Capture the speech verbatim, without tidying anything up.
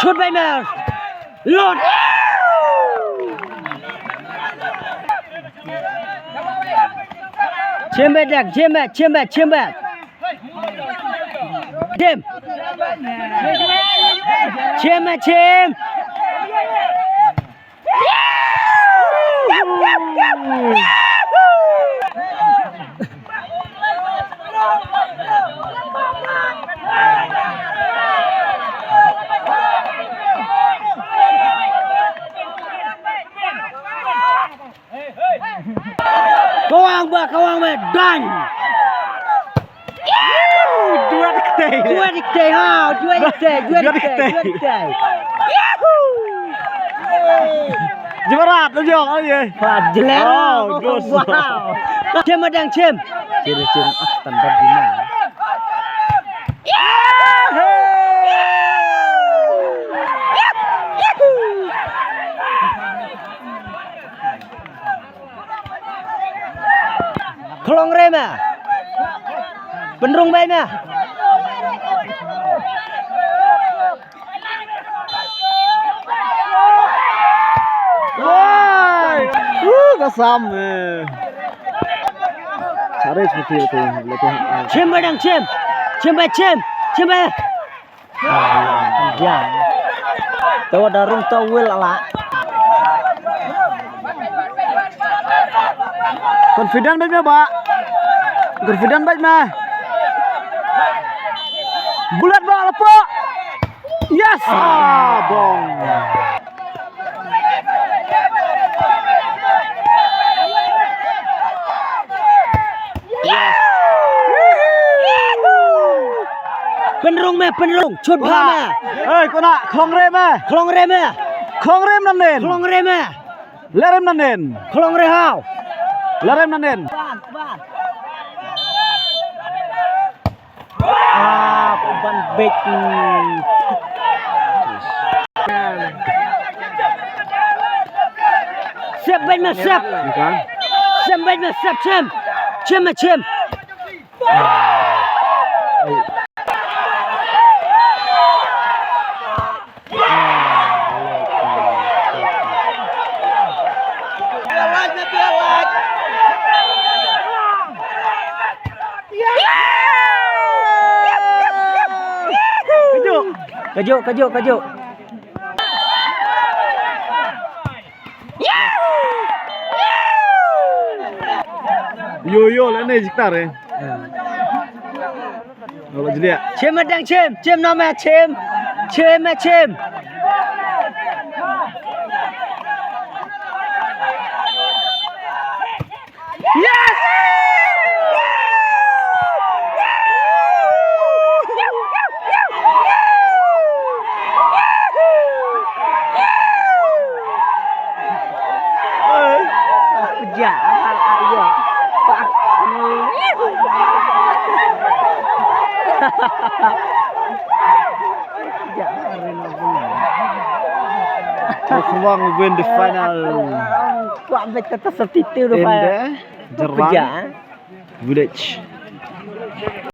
Good bye, man. Lord. Chim bad dak, chim bad, chim bad, chim bad. Chim. Chim bad, chim. Kawang ba, kawang ba, done. Dua dikte. Dua dikte, ha, dua dikte, dua dikte, dua dikte. Jemarat, lo jong, oh ye. Wah, jeler. Oh, dos. Wow. Chim madang chim. Chim, chim, ah, standar di mana? Khlong re ma. Pynrung bai ma. Wai! Uh, ka sam, eh. Chare chmuti le tu, le tu. Chim ba dang chim. Chim ba chim. Chim ba. Diam. Tawa darung tawil ala. Confident bad me ba. Confident bad me. Bullet ba lepo. Yes. Ah, bong. Pynrung me, pynrung, chut bha me. Hei, kona, khlong re me. Khlong re me. Khlong re nan nen. Khlong re me. Lerem nan nen. Khlong re hau. Lerem nan nen. Ah, ban bek. Sep bek ma sep. Sep bek ma sep chem. Chem ma chem. Kajuk, kajuk, kajuk. Yo, yo, la ne jiktar eh. Chim ma dang chim, chim no ma chim. Chim ma chim. Yes! Haflong win the final. Kuat betul tu seperti tu in the Jerang village.